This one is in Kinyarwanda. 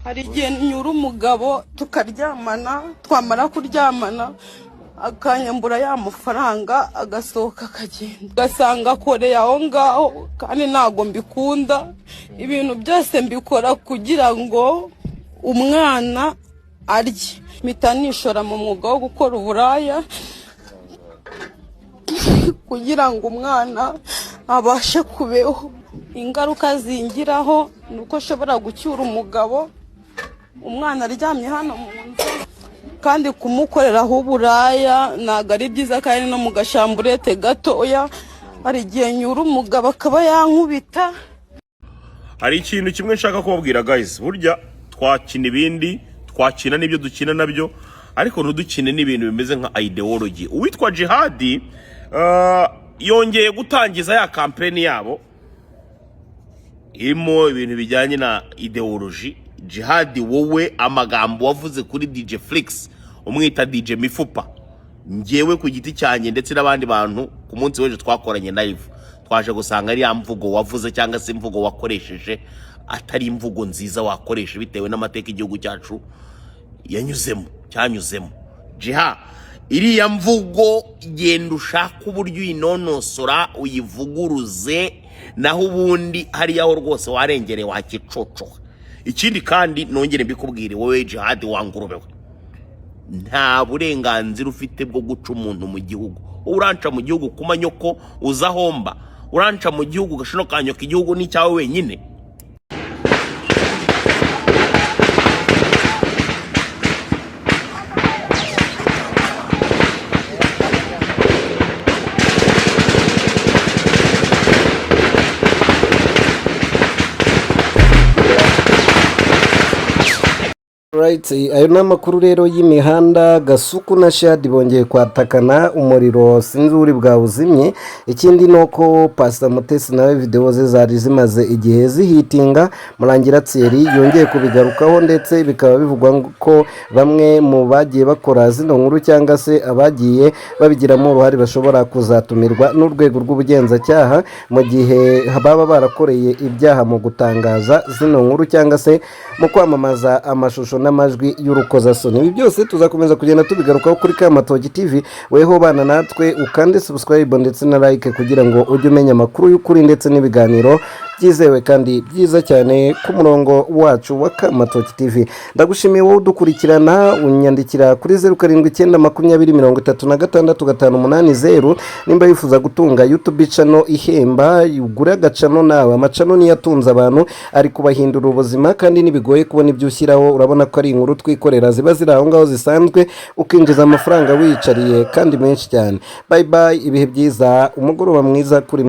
Hari igihe nyura umugabo tukaryamana, twamara kuryamana akanyambura ya mafaranga, agasohoka akagenda, ugasanga akoreye aho ngaho. Kandi ntabwo mbikunda. Ibintu byose mbikora kugira ngo umwana arye. Mpita nishora mu mwuga wo gukora uburaya kugira ngo umwana abashe kubeho. Ingaruka zingiraho ni uko ashobora gucyura umugabo, umwana aryamye hano mu nzu. Kandi kumukoreraho uburaya ntabwo ari byiza, kandi no mu gashamburete gatoya hari igihe nyura umugabo akaba yankubita. Hari ikintu kimwe nshaka kubabwira, guys. Burya twakina ibindi, twakina n'ibyo dukina nabyo, ariko ntudukine n'ibintu bimeze nka ideology. Uwitwa Jihadi yongeye gutangiza ya campaign yabo irimo ibintu bijyanye na ideology. Jihadi, wowe amagambo wavuze kuri DJ Flix umwita DJ Mifupa, njyewe ku giti cyanjye ndetse n'abandi bantu ku munsi w'ejo twakoranye live, twaje gusanga ari ya mvugo wavuze cyangwa se imvugo wakoresheje atari imvugo nziza wakoresha bitewe n'amateka igihugu cyacu yanyuzemo, cyanyuzemo. Jiha, iriya mvugo genda ushake uburyo uyinonosora, uyivuguruze, naho ubundi hariya ho rwose warengereye, wakicocoha. Ikindi kandi nongere mbikubwire, wowe Jihadi wa ngurube we, nta burenganzira ufite bwo guca umuntu mu gihugu. Uranca mu gihugu kuma nyoko uza ahomba? Uranca mu gihugu gashino ka nyoko? Igihugu ni icyawe wenyine? Right, ayo ni amakuru rero y'imihanda. Gasuku na Shadi bongeye kwatakana umuriro, sinzi uri bwawuzimye. Ikindi ni uko Pasita Mutesi nawe videwo ze zari zimaze igihe zihitinga. Murangira Thierry yongeye kubigarukaho, ndetse bikaba bivugwa ko bamwe mu bagiye bakora zino nkuru cyangwa se abagiye babigiramo uruhare bashobora kuzatumirwa n'urwego rw'ubugenzacyaha mu gihe baba barakoreye ibyaha mu gutangaza zino nkuru cyangwa se mu kwamamaza amashusho n'amajwi y'urukozasoni. Ibi byose tuzakomeza kugenda tubigarukaho kuri Kamatogi TV. Weho bana natwe, ukande subscribe ndetse na like kugira ngo ujye umenya amakuru y'ukuri ndetse n'ibiganiro byizewe kandi byiza cyane ku murongo wacu wa Kamatoki TV. Ndagushimiye wowe udukurikirana, unyandikira kuri 0792036580. Nimba wifuza gutunga YouTube channel ihemba, ugure agachannel nawe. Amachannel niyo atunze abantu, ari kubahindura ubuzima, kandi ntibigoye kubona ibyo ushyiraho. Urabona ko ari inkuru twikorera ziba ziri aho ngaho zisanzwe, ukinjiza amafaranga wiyicariye kandi menshi cyane. Bye bye, ibihe byiza, umugoroba mwiza kuri.